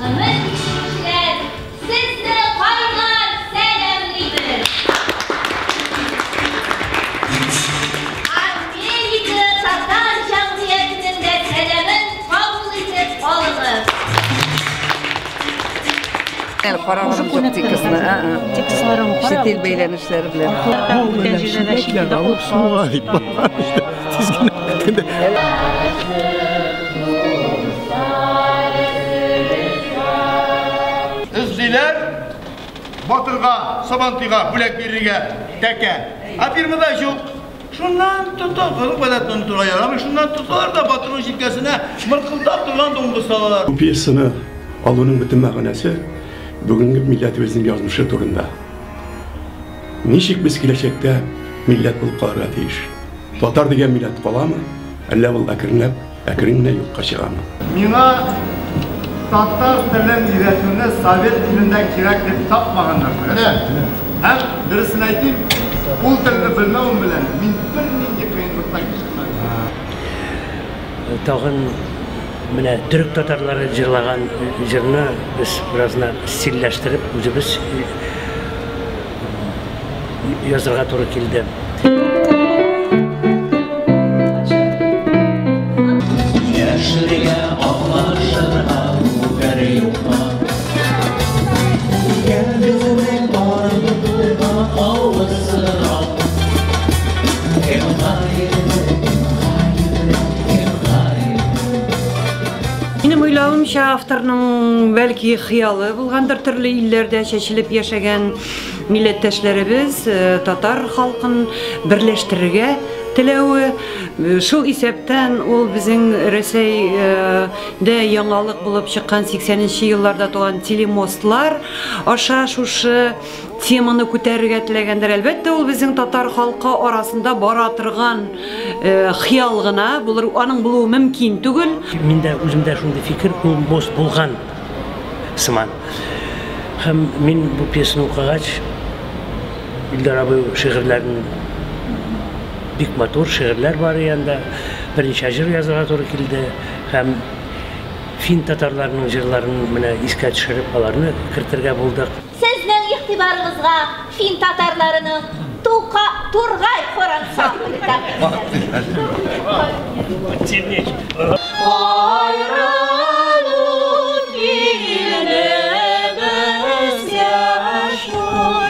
Гомер кичерүчеләр, сезне кайнар сәламлибез! Америка татар җәмгыятенең дә сәламен кабул итеп алыгыз! Әле караганым юк текстны. Текстларын Чит ил бәйләнешләре белән. Алып суга дип тиз генә. Эзлиләр батырга, Сабантуйга бүләк бирергә тәкә. Ә фирмада юк. Шуннан тота, гореф-гадәтне онытырга ярамый. Шуннан тоталар да батырның җилкәсенә мыркылдап торган дуңгыз салалар. Бу пьесаны алуның бөтен мәгънәсе бүгенге милләтебезнең язмышы турында. Ничек без киләчәктә милләт булып калырга тиеш? Татар дигән милләт каламы? Әллә ул әкренләп, әкрен генә юкка чыгамы? Миңа татар телен өйрәтүне совет илендә кирәк дип тапмаганнар. Менә. Һәм дөресен әйтим, ул телне белмәвем белән мин бернинди кыенлыктан кичекмәдем. Тагын менә төрек татарлары җырлаган җырны без беразна стильләштереп үзебез язырга туры килде. Яшергә, аңлашырга үгәр юкмы? Безнең барлыгы авыз сорау. Кем гаепле, кем гаепле, кем гаепле? Минем уйлавымча, авторның бәлки хыялы булгандыр төрле илләрдә чәчелеп яшәгән милләттәшләребез, татар халкын берләштерергә теләве. Шул исәптән ул безнең Рәсәйдә яңалык булып чыккан 80 елларда туган телемостлар аша шушы теманы күтәрергә теләгәндер. Әлбәттә, ул безнең татар халкы арасында бара торган хыял гына булыр, аның булуы мөмкин түгел. Миндә үземдә шундый фикер, ул мост булган сыман. Һәм мин бу пьесаны укыгач, Илдар абый шигырьләрен, бик матур шигырьләр бар янда, берничә җыр язырга туры килде һәм фин татарларының җырларын менә искә төшереп, аларны кертергә булдык. Сезнең игътибарыгызга фин татарларының Тука Тургай хор ансамбле тәкъдим. Айрылу килде безгә шул,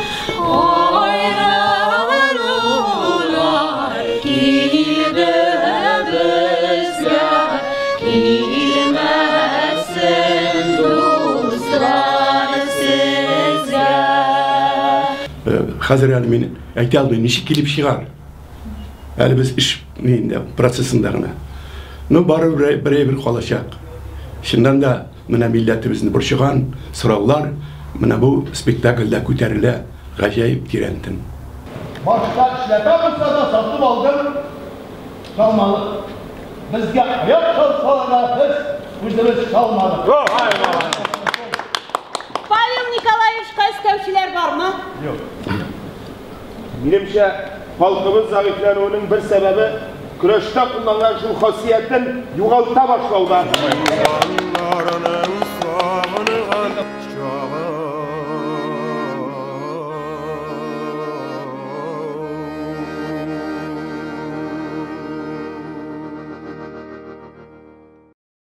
айрылулар килде безгә, килмәсен, дуслар, сезгә. Хәзер әле мин әйтә алмыйм, ничек килеп чыгар. Әле без эш инде процессында гына. Ну, барыбер бер әйбер калачак. Чыннан да менә милләтебезне борчыган сораулар менә бу спектакльдә күтәрелә гаҗәеп тирәнтен. Башта эшләпә булса да сатып алдым, чалмалык. Безгә аяк чалсалар да без үзебез чалмадык. Павел Николаевичка өстәүчеләр бармы? Юк. Минемчә, халкыбыз зәгыйфьләнүенең бер сәбәбе көрәштә кулланган шул хасиятен югалта башлауда. Аларның